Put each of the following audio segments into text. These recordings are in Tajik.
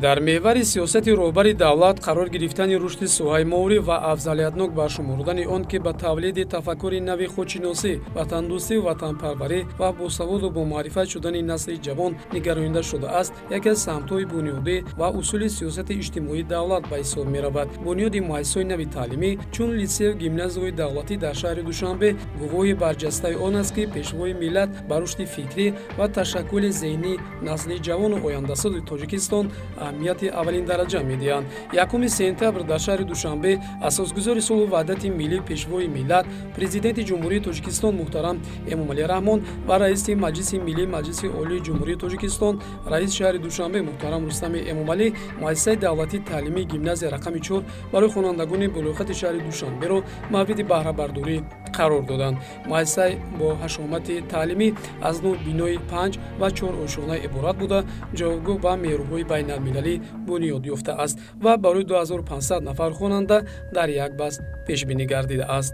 Дар меҳвари сиёсати роҳбари давлат қарор гирифтани рушди соҳаи маориф ва афзалиятнок баршумурдани он, ки ба тавлиди тафаккури нави худшиносӣ, ватандӯстӣ, ватанпарварӣ ва босаводу бомаърифат шудани насли ҷавон нигаронида шудааст, яке аз самтҳои бунёдӣ ва усули сиёсати иҷтимоии давлат ба ҳисоб меравад. Бунёди муассисаҳои нави таълимӣ чун литсею гимназияҳои давлатӣ дар шаҳри Душанбе гувоҳи барҷастаи он аст, ки пешвои миллат ба рушди фикрӣ ва ташаккули зеҳнии насли ҷавону ояндасози Тоҷикистон аҳамияти аввалин дараҷа медиҳанд. 1 сентябр дар шаҳри Душанбе асосгузори сулҳу ваҳдати миллӣ, пешвои миллат, Президенти Ҷумҳурии Тоҷикистон муҳтарам Эмомалӣ Раҳмон ва раиси Маҷлиси Миллӣ Маҷлиси Олии Ҷумҳурии Тоҷикистон, раиси шаҳри Душанбе муҳтарам Рустами Эмомалӣ муассисаи давлатии таълимии гимназия рақами 4 барои хонандагони болоқати шаҳри Душанберо мавриди баҳрабардорӣ қарор доданд. Муассиса бо ҳашомати таълимӣ аз 9 бинои 5 ва 4 ошёна иборат буда, ҷавобгӯ ба меъёрҳои байналмилалӣ бунёд ёфтааст ва барои 2500 нафар хонанда дар як баст пешбинӣ гардидааст.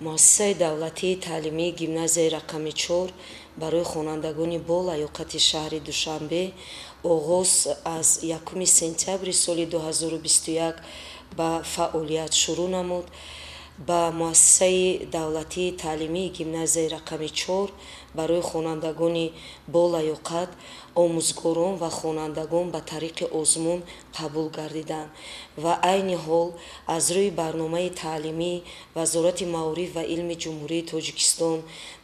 Муассисаи давлатии таълимии гимназияи рақами 4 барои хонандагони бо лаёқати шаҳри Душанбе оғоз аз 1 сентябри соли 2021 ба фаъолият шурӯъ намуд. Ба муассисаи давлатии таълимии гимназияи рақами 4 барои хонандагони бо лаёқат омӯзгорон ва хонандагон ба тариқи озмун қабул гардиданд ва айни ҳол аз рӯи барномаи таълимӣ Вазорати маориф ва илми Ҷумҳурии Тоҷикистон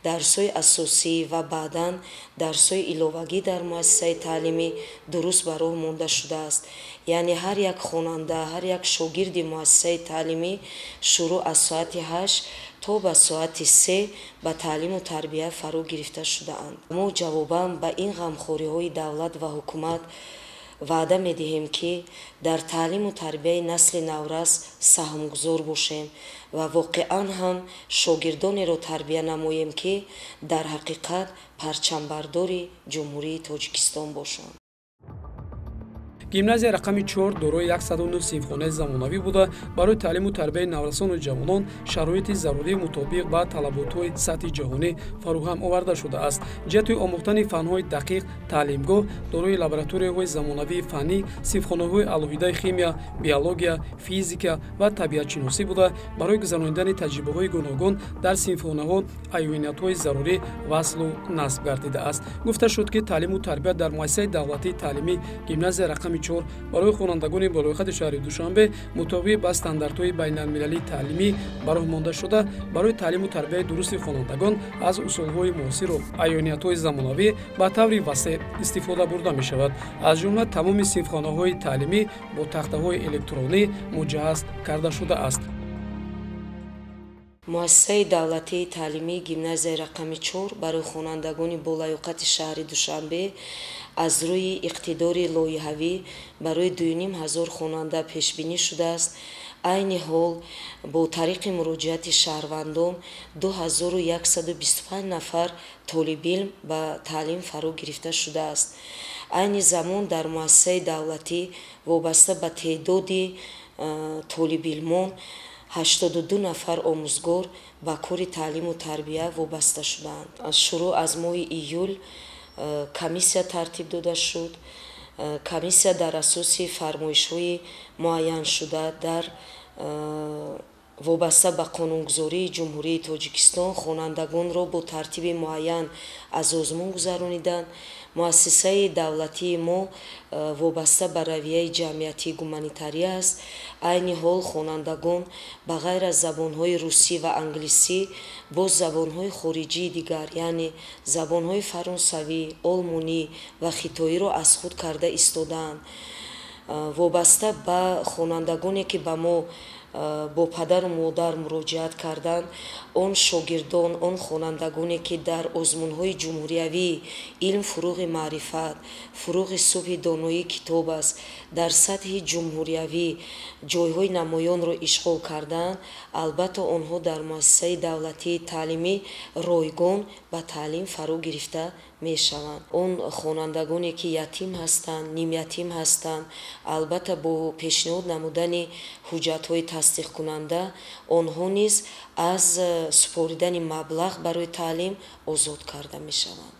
дарсҳои асосӣ ва баъдан дарсҳои иловагӣ дар муассисаи таълимӣ дуруст ба роҳ монда шудааст. Яъне ҳар як хонанда, ҳар як шогирди муассисаи таълимӣ шурӯъ аз соати 8 то ба соати 3 ба таълиму тарбия фаро гирифта шудаанд. Мо ҷавобан ба ин ғамхориҳои давлат ва ҳукумат ваъда медиҳем, ки дар таълиму тарбияи насли наврас саҳмгузор бошем ва воқеан ҳам шогирдонеро тарбия намоем, ки дар ҳақиқат парчамбардори Ҷумҳурии Тоҷикистон бошанд. Гимназия рақами 4 дорои 109 синфхонаи замонавӣ буда, барои таълиму тарбияи наврасону ҷавонон шароити зарурӣ мутобиқ ба талаботҳои сатҳи ҷаҳонӣ фароҳам оварда шудааст. Ҷиҳати омӯхтани фанҳои дақиқ таълимгоҳ дорои лабораторияҳои замонавии фаннӣ, синфхонаҳои алоҳидаи химия, биология, физика ва табиатшиносӣ буда, барои гузаронидани таҷрибаҳои гуногун дар синфхонаҳо аюниятҳои зарурӣ васлу насб гардидааст. Гуфта шуд, ки таълиму тарбия дар муассисаи давлатии таълимии гимназия рақами 4 барои хонандагони болоқати шаҳри Душанбе мутобиқ ба стандартҳои байналмилалии таълимӣ ба роҳ монда шуда, барои таълиму тарбияи дурусти хонандагон аз усулҳои муосиру аёниятҳои замонавӣ ба таври васеъ истифода бурда мешавад. Аз ҷумла тамоми синфхонаҳои таълимӣ бо тахтаҳои электронӣ муҷаҳҳаз карда шудааст. Муассисаи давлатии таълимии гимназияи рақами 4 барои хонандагони болаёқати шаҳри Душанбе аз рӯи иқтидори лоиҳавӣ барои 2500 хонанда пешбинӣ шудааст. Айни ҳол бо тариқи муроҷиати шаҳрвандон 2125 нафар толибилм ба таълим фаро гирифта шудааст. Айни замон дар муассисаи давлатӣ вобаста ба теъдоди толибилмон 82 нафар омӯзгор ба кори таълиму тарбия вобаста шудаанд. Шурӯъ аз моҳи июл комиссия тартиб дода шуд. Комиссия дар асоси фармоишҳои муайяншуда дар вобаста ба қонунгузории Ҷумҳурии Тоҷикистон хонандагонро бо тартиби муайян аз озмун гузарониданд. Муассисаи давлатии мо вобаста ба равияи ҷамъиятии гуманитарӣ аст. Айни ҳол хонандагон ба ғайр аз забонҳои русӣ ва англисӣ боз забонҳои хориҷии дигар, яъне забонҳои фаронсавӣ, олмонӣ ва хитоиро аз худ карда истодаанд. Вобаста ба хонандагоне, ки ба мо бо падару модар муроҷиат карданд, он шогирдон, он хонандагоне, ки дар озмунҳои ҷумҳуриявии илм фурӯғи маърифат, фурӯғи субҳи доноии китоб аст, дар сатҳи ҷумҳуриявӣ ҷойҳои намоёнро ишғол карданд, албатта онҳо дар муассисаи давлатии таълимӣ ройгон ба таълим фаро гирифта мешаванд. Он хонандагоне, ки ятим ҳастанд, нимятим ҳастанд, албатта бо пешниҳод намудани ҳуҷҷатҳои тасдиқкунанда онҳо низ аз супоридани маблағ барои таълим озод карда мешаванд.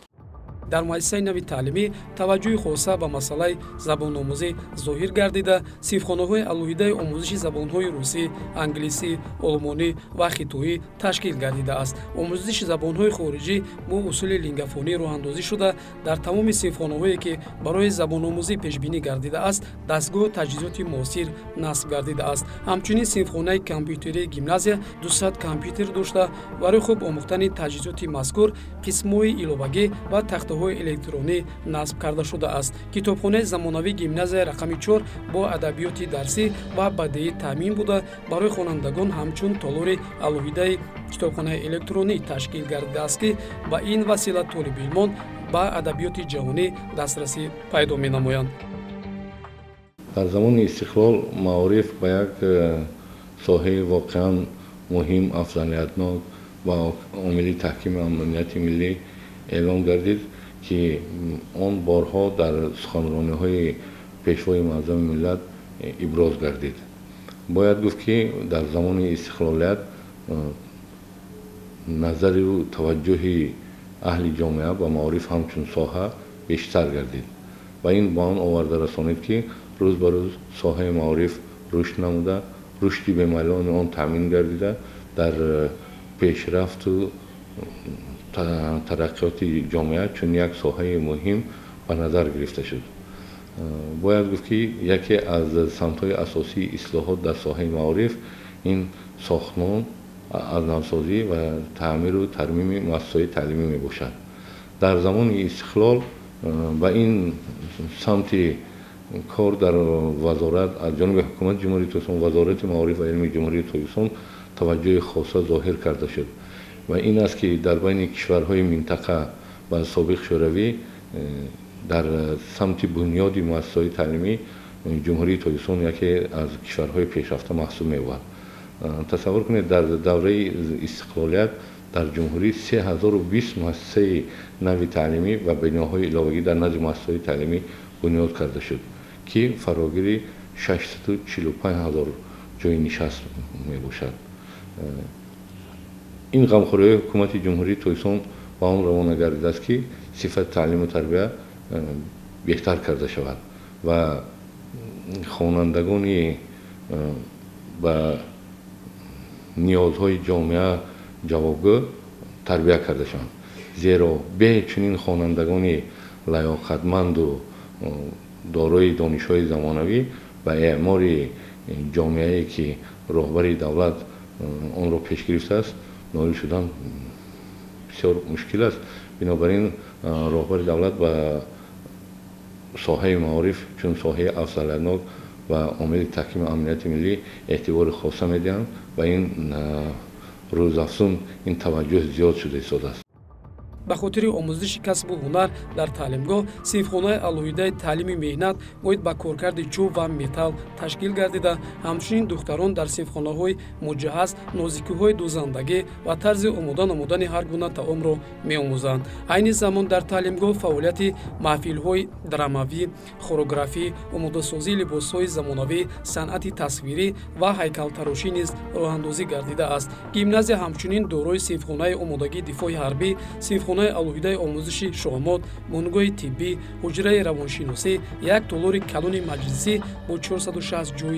Дар муассисаи нави таълимӣ таваҷҷӯҳи хоса ба масъалаи забономӯзӣ зоҳир гардида, синфхонаҳои алоҳидаи омӯзиши забонҳои русӣ, англисӣ, олмонӣ ва хитоӣ ташкил гардидааст. Омӯзиши забонҳои хориҷӣ бо усули лингафонӣ роҳандозӣ шуда, дар тамоми синфхонаҳое ки барои забономӯзӣ пешбинӣ гардидааст, дастгоҳу таҷҳизоти муосир насб гардидааст. Ҳамчунин синфхонаи компютерии гимназия 200 компютер дошта, барои хуб омӯхтани таҷҳизоти мазкур қисмҳои иловагӣ ва тахтаҳои электронӣ насб карда шудааст. Китобхонаи замонавии гимназияи рақами 4 бо адабиёти дарсӣ ва бадеӣ таъмин буда, барои хонандагон ҳамчун толори алоҳидаи китобхонаи электронӣ ташкил гардидааст, ки ба ин васила толибилмон ба адабиёти ҷаҳонӣ дастрасӣ пайдо менамоянд. Дар замони истиқлол маориф ба як соҳаи воқеан муҳим, афзалиятнок ва омили таҳкими амнияти миллӣ эълон гардид, ки он борҳо дар суханрониҳои пешвои муаззами миллат иброз гардид. Бояд гуфт, ки дар замони истиқлолият назару таваҷҷӯҳи аҳли ҷомеа ба маориф ҳамчун соҳа бештар гардид ва ин ба он оварда расонид, ки рӯз ба рӯз соҳаи маориф рушд намуда, рушди бемайлони он таъмин гардида, дар пешрафту тараққиёти ҷомеа чун як соҳаи муҳим ба назар гирифта шуд. Бояд гуфт, ки яке аз самтҳои асосии ислоҳот дар соҳаи маориф ин сохтмон, аз навсозӣ ва таъмиру тармими муассисаҳои таълимӣ мебошад. Дар замони истиқлол ба ин самти кор дар вазорат аз ҷониби ҳукумати Ҷумҳурии Тоҷикистон, Вазорати маориф ва илми Ҷумҳурии Тоҷикистон таваҷҷӯҳи хоса зоҳир карда шуд ва ин аст, ки дар байни кишварҳои минтақа ва собиқ Шӯравӣ дар самти бунёди муассисаҳои таълимӣ Ҷумҳурии Тоҷикистон яке аз кишварҳои пешрафта маҳсуб меёбад. Тасаввур кунед, дар давраи истиқлолият дар ҷумҳурӣ 3020 муассисаи нави таълимӣ ва биноҳои иловагӣ дар назди муассисаҳои таълимӣ бунёд карда шуд, ки фарогири 645 ҳазор ҷойи нишаст мебошад. Ин ғамхориҳои ҳукумати Ҷумҳурии Тоҷикистон ба он равона гардидааст, ки сифати таълиму тарбия беҳтар карда шавад ва хонандагони ба ниёзҳои ҷомеа ҷавобгӯ тарбия карда шаванд. Зеро бе чунин хонандагони лаёқатманду дорои донишҳои замонавӣ ба эъмори ҷомеае, ки роҳбари давлат онро пеш гирифтааст, ноил шудан бисёр мушкил аст. Бинобар ин роҳбари давлат ба соҳаи маориф чун соҳаи афзалиятнок ва омили таҳкими амнияти миллӣ эътибори хоса медиҳанд ва ин рӯзафзун ин таваҷҷӯҳ зиёд шуда истодааст. Ба хотири омӯзиши касбу ҳунар дар таълимгоҳ синфхонаи алоҳидаи таълими меҳнат оид ба коркарди чӯб ва металл ташкил гардида, ҳамчунин духтарон дар синфхонаҳои муҷаҳҳаз нозикиҳои дӯзандагӣ ва тарзи омода намудани ҳар гуна таомро меомӯзанд. Айни замон дар таълимгоҳ фаъолияти маҳфилҳои драмавӣ, хореографӣ, омодасозии либосҳои замонавӣ, санъати тасвирӣ ва ҳайкалтарошӣ низ роҳандозӣ гардидааст. Гимназия ҳамчунин дорои синфхонаи омодагии дифои ҳарбӣ, синфхонаи алоҳидаи омӯзиши шоҳмот, бунгоҳи тиббӣ, ҳуҷраи равоншиносӣ, як толори калони маҷлисӣ бо 460 ҷой,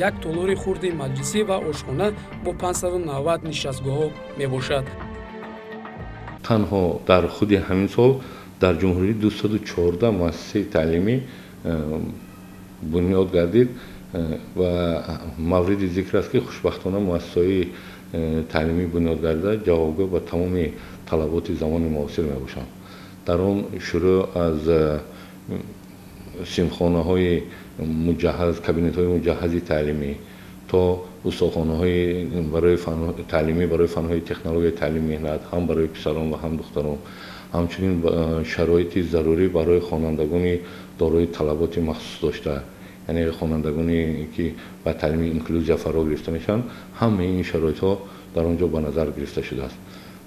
як толори хурди маҷлисӣ ва ошхона бо 590 нишастгоҳҳо мебошад. Танҳо дар худи ҳамин сол дар ҷумҳурӣ 214 муассисаи таълимӣ бунёд гардид ва мавриди зикр аст, ки хушбахтона муассисаҳои таълимӣ бунёд гардида ҷавобгӯ ба тамоми талаботи замони муосир мебошанд. Дар он шурӯъ аз синфхонаҳои муҷаҳҳаз, кабинетҳои муҷаҳҳази таълимӣ то устохонаҳои барои таълимӣ барои фанҳои технологияи таълими меҳнат ҳам барои писарон ва ҳам духтарон, ҳамчунин шароити зарурӣ барои хонандагони дорои талаботи махсус дошта, яъне хонандагоне ки ба таълими инклюзия фаро гирифта мешаванд, ҳамаи ин шароитҳо дар он ҷо ба назар гирифта шудааст.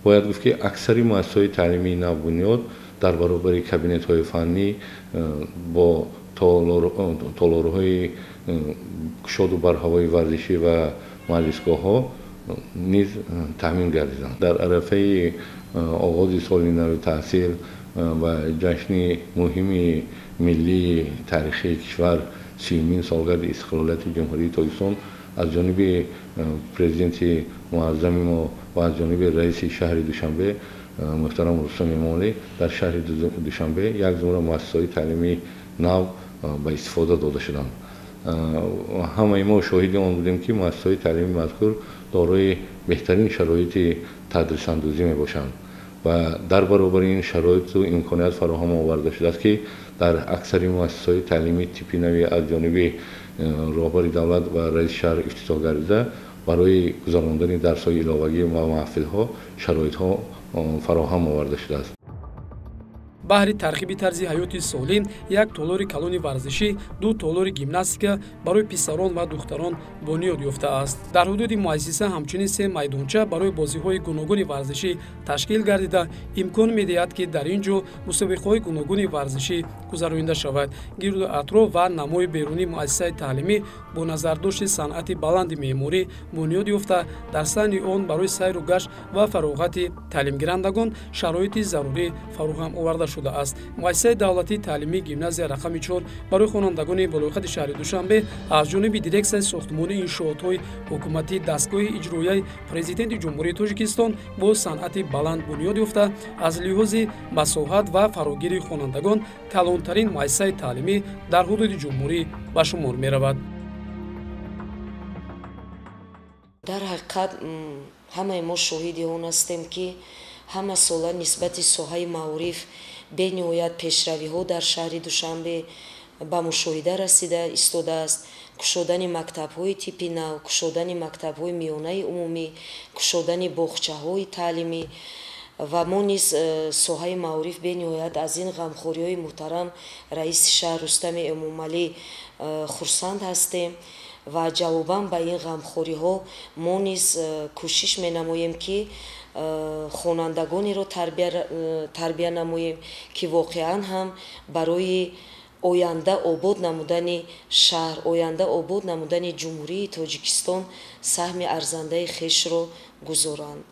Бояд гуфт, ки аксари муассисаҳои таълимии навбунёд дар баробари кабинетҳои фаннӣ бо толорҳои кушоду барҳавои варзишӣ ва маҷлисгоҳҳо низ таъмин гардиданд. Дар арафаи оғози соли нави таҳсил ва ҷашни муҳими миллии таърихии кишвар, 30-умин солгарди истиқлолияти Ҷумҳурии Тоҷикистон, аз ҷониби президенти муаззами мо ва аз ҷониби раиси шаҳри Душанбе муҳтарам Рустам Эмомалӣ дар шаҳри Душанбе як зумра муассисаҳои таълимии нав ба истифода дода шуданд. Ҳамаи мо шоҳиди он будем, ки муассисаҳои таълимии мазкур дорои беҳтарин шароити тадрисандӯзӣ мебошанд ва дар баробари ин шароиту имконият фароҳам оварда шудааст, ки дар аксари муассисаҳои таълимии типи нави аз ҷониби роҳбари давлат ва раиси шаҳр ифтитоҳ гардида барои гузарондани дарсҳои иловагӣ ва маҳфилҳо шароитҳо фароҳам оварда шудааст. Баҳри тарғиби тарзи ҳаёти солим як толори калони варзишӣ, ду толори гимнастика барои писарон ва духтарон бунёд ёфтааст. Дар ҳудуди муассиса ҳамчунин се майдонча барои бозиҳои гуногуни варзишӣ ташкил гардида, имкон медиҳад, ки дар ин ҷо мусобиқаҳои гуногуни варзишӣ гузаронида шавад. Гирду атроф ва намои берунии муассисаи таълимӣ бо назардошти санъати баланди меъморӣ бунёд ёфта, дар саҳни он барои сайру гашт ва фароғати таълимгирандагон шароити зарурӣ фароҳам оварда шудааст. Муассисаи давлатии таълимии гимназия рақами 4 барои хонандагони болоқади шаҳри Душанбе аз ҷониби дирексияи сохтмонии иншоотҳои ҳукуматии дастгоҳи иҷроияи Президенти Ҷумҳурии Тоҷикистон бо санъати баланд бунёд ёфта, аз лиҳози масоҳат ва фарогири хонандагон калонтарин муассисаи таълимӣ дар ҳудуди ҷумҳурӣ ба шумор меравад. Дар ҳақиқат ҳамаи мо шоҳиди он ҳастем, ки ҳама сола нисбати соҳаи маориф бениҳоят пешравиҳо дар шаҳри Душанбе ба мушоҳида расида истодааст. Кушодани мактабҳои типи нав, кушодани мактабҳои миёнаи умумӣ, кушодани боғчаҳои таълимӣ ва мо низ соҳаи маориф бениҳоят аз ин ғамхориҳои муҳтарам раиси шаҳр Рустами Эмомалӣ хурсанд ҳастем ва ҷавобан ба ин ғамхориҳо мо низ кӯшиш менамоем, ки хонандагонеро тарбия намоем, ки воқеан ҳам барои оянда обод намудани шаҳр, оянда обод намудани Ҷумҳурии Тоҷикистон саҳми арзандаи хешро гузоранд.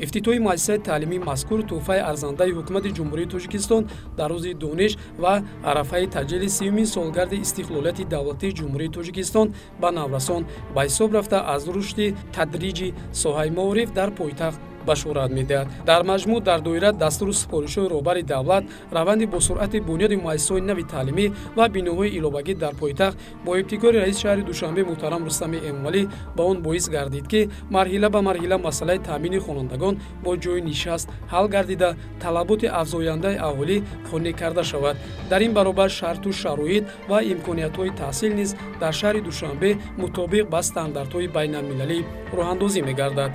Ифтитоҳи муассисаи таълимии мазкур тӯҳфаи арзандаи ҳукумати Ҷумҳурии Тоҷикистон дар рӯзи дониш ва арафаи таҷлили 30-умин солгарди истиқлолияти давлатии Ҷумҳурии Тоҷикистон ба наврасон ба ҳисоб рафта, аз рушди тадриҷи соҳаи маориф дар пойтахт башорат медиҳад. Дар маҷмӯъ дар доира дастуру супоришҳои роҳбари давлат раванди босуръати бунёди муассисаҳои нави таълимӣ ва биноҳои иловагӣ дар пойтахт бо ибтикори раиси шаҳри Душанбе муҳтарам Рустами Эмомалӣ ба он боис гардид, ки марҳила ба марҳила масъалаи таъмини хонандагон бо ҷойи нишаст ҳал гардида, талаботи афзояндаи аҳолӣ қонеъ карда шавад. Дар ин баробар шарту шароит ва имкониятҳои таҳсил низ дар шаҳри Душанбе мутобиқ ба стандартҳои байналмилалӣ роҳандозӣ мегардад.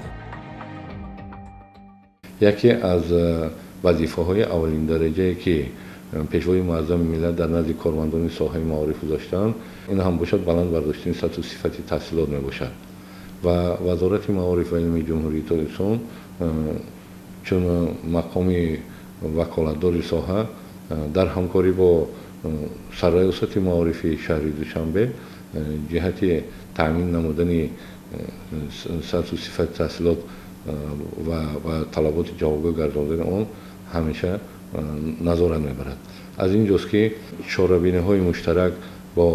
Яке аз вазифаҳои аввалиндараҷае, ки пешвои муаззами миллат дар назди кормандони соҳаи маориф гузоштаанд, ин ҳам бошад баланд бардоштани сатҳу сифати таҳсилот мебошад ва Вазорати маориф ва илми Ҷумҳурии Тоҷикистон чун мақоми ваколатдори соҳа дар ҳамкорӣ бо сарраёсати маорифи шаҳри Душанбе ҷиҳати таъмин намудани сатҳу сифати таҳсилот ва талаботи ҷавобгӯ гардондани он ҳамеша назорат мебарад. Аз ин ҷост, ки чорабиниҳои муштарак бо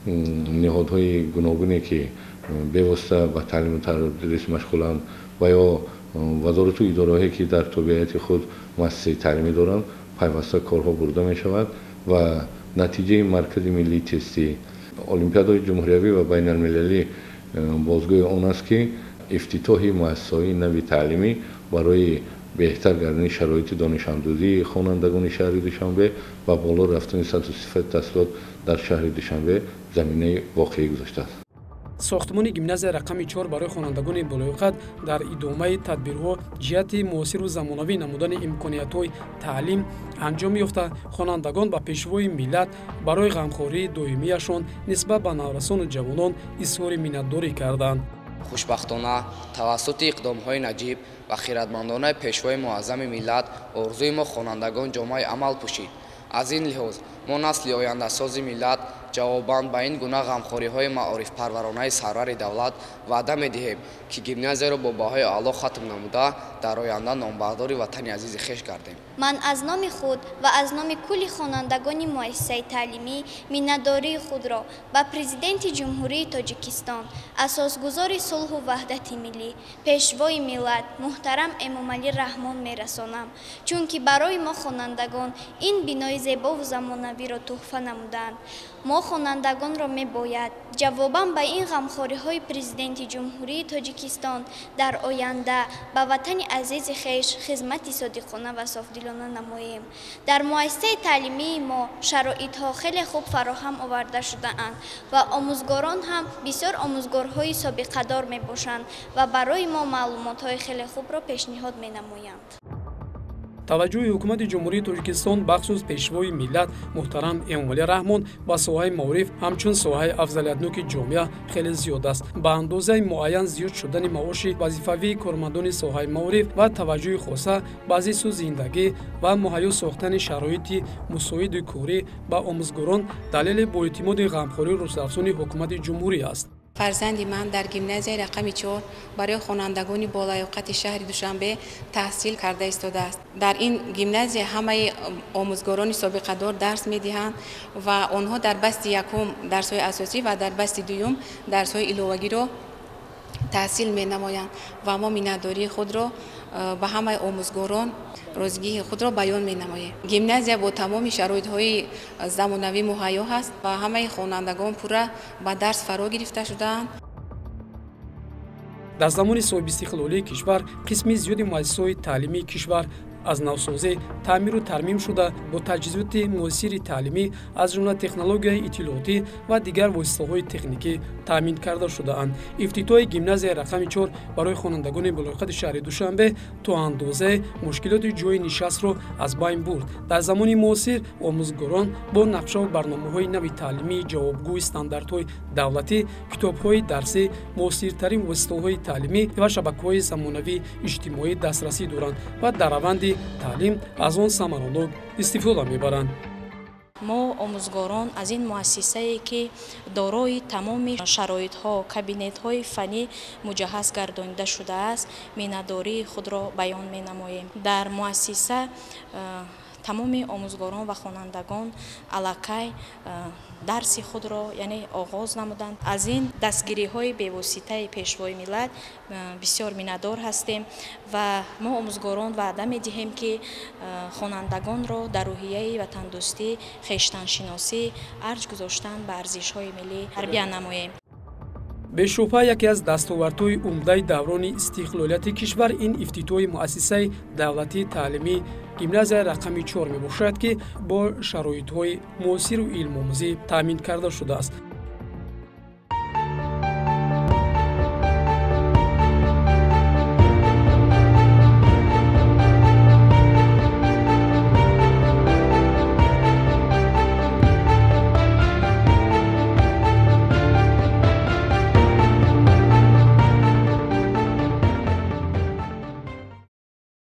ниҳодҳои гуногуне, ки бевосита ба таълиму тадрис машғуланд ва ё вазорату идораҳое, ки дар тобеияти худ муассисаи таълимӣ доранд, пайваста корҳо бурда мешавад ва натиҷаи Маркази миллии тестӣ, олимпиадаҳои ҷумҳуриявӣ ва байналмилалӣ бозгӯи он аст, ки ифтитоҳи муассисаҳои нави таълимӣ барои беҳтар гардидани шароити донишандӯзии хонандагони шаҳри Душанбе ва боло рафтани сатҳу сифати таҳсилот дар шаҳри Душанбе заминаи воқеӣ гузоштааст. Сохтмони гимназия рақами 4 барои хонандагони болоёқат дар идомаи тадбирҳо ҷиҳати муосиру замонавӣ намудани имкониятҳои таълим анҷом ёфта, хонандагон ба пешвои миллат барои ғамхории доимияшон нисбат ба наврасону ҷавонон изҳори миннатдорӣ карданд. Хушбахтона тавассути иқдомҳои наҷиб ва хиратмандонаи пешвои муаззами миллат орзуи мо хонандагон ҷомаи амал пӯшид. Аз ин лиҳоз мо насли ояндасози миллат, Ҷавобан ба ин гуна ғамхориҳои маорифпарваронаи сарвари давлат ваъда медиҳем, ки гимназияро бо баҳои аъло хатм намуда дар оянда номбардори ватани азизи хеш гардем. Ман аз номи худ ва аз номи кулли хонандагони муассисаи таълимӣ миннатдории худро ба Президенти Ҷумҳурии Тоҷикистон, асосгузори сулҳу ваҳдати миллӣ, Пешвои миллат муҳтарам Эмомалӣ Раҳмон мерасонам, чунки барои мо хонандагон ин бинои зебову замонавиро туҳфа намуданд. Мо хонандагонро мебояд ҷавобан ба ин ғамхориҳои Президенти Ҷумҳурии Тоҷикистон дар оянда ба ватани азизи хеш хизмати содиқона ва софдилона намоем. Дар муассисаи таълимии мо шароитҳо хеле хуб фароҳам оварда шудаанд ва омӯзгорон ҳам бисёр омӯзгорҳои собиқадор мебошанд ва барои мо маълумотҳои хеле хубро пешниҳод менамоянд. Таваҷҷӯҳи ҳукумати Ҷумҳурии Тоҷикистон, бахусус Пешвои миллат муҳтарам Эмомалӣ Раҳмон ба соҳаи маориф ҳамчун соҳаи афзалиятноки ҷомеа хеле зиёд аст. Ба андозаи муайян зиёд шудани маоши вазифавии кормандони соҳаи маориф ва таваҷҷӯҳи хоса ба зисту зиндагӣ ва муҳайё сохтани шароити мусоиди корӣ ба омӯзгорон далели боэътимоди ғамхории рӯзафзуни ҳукумати ҷумҳурӣ аст. Фарзанди ман дар гимназияи рақами 4 барои хонандагони болаёқати шаҳри Душанбе таҳсил карда истодааст. Дар ин гимназия ҳамаи омӯзгорони собиқадор дарс медиҳанд ва онҳо дар басти якум дарсҳои асосӣ ва дар басти дуюм дарсҳои иловагиро таҳсил менамоянд ва мо миннатдории худро ба ҳамаи омӯзгорон розигии худро баён менамоем. Гимназия бо тамоми шароитҳои замонавӣ муҳайё ҳаст ва ҳамаи хонандагон пурра ба дарс фаро гирифта шудаанд. Дар замони соҳибистиқлолии кишвар қисми зиёди муассисаҳои таълимии кишвар аз навсозӣ, таъмиру тармим шуда бо таҷҳизоти муосири таълимӣ, аз ҷумла технологияи иттилоотӣ ва дигар воситаҳои техникӣ таъмин карда шудаанд. Ифтитоҳи гимназияи рақами 4 барои хонандагони болоқади шаҳри Душанбе то андозае мушкилоти ҷойи нишастро аз байн бурд. Дар замони муосир омӯзгорон бо нақшаву барномаҳои нави таълимии ҷавобгӯи стандартҳои давлатӣ, китобҳои дарсӣ, муосиртарин воситаҳои таълимӣ ва шабакаҳои замонавии иҷтимоӣ дастрасӣ доранд ва дар раванди таълим аз он самаранок истифода мебаранд. Мо омӯзгорон аз ин муассисае, ки дорои тамоми шароитҳо, кабинетҳои фаннӣ муҷаҳҳаз гардонида шудааст, миннатдории худро баён менамоем. Дар муассиса тамоми омӯзгорон ва хонандагон аллакай дарси худро яъне оғоз намуданд. Аз ин дастгириҳои бевоситаи Пешвои миллат бисёр миннатдор ҳастем ва мо омӯзгорон ваъда медиҳем, ки хонандагонро дар рӯҳияи ватандӯстӣ, хештаншиносӣ, арҷ гузоштан ба арзишҳои миллӣ тарбия намоем. Бешубҳа яке аз дастовардҳои умдаи даврони истиқлолияти кишвар ин ифтитоҳи муассисаи давлатии таълимии гимназияи рақами 4 мебошад, ки бо шароитҳои муосиру илмомӯзӣ таъмин карда шудааст.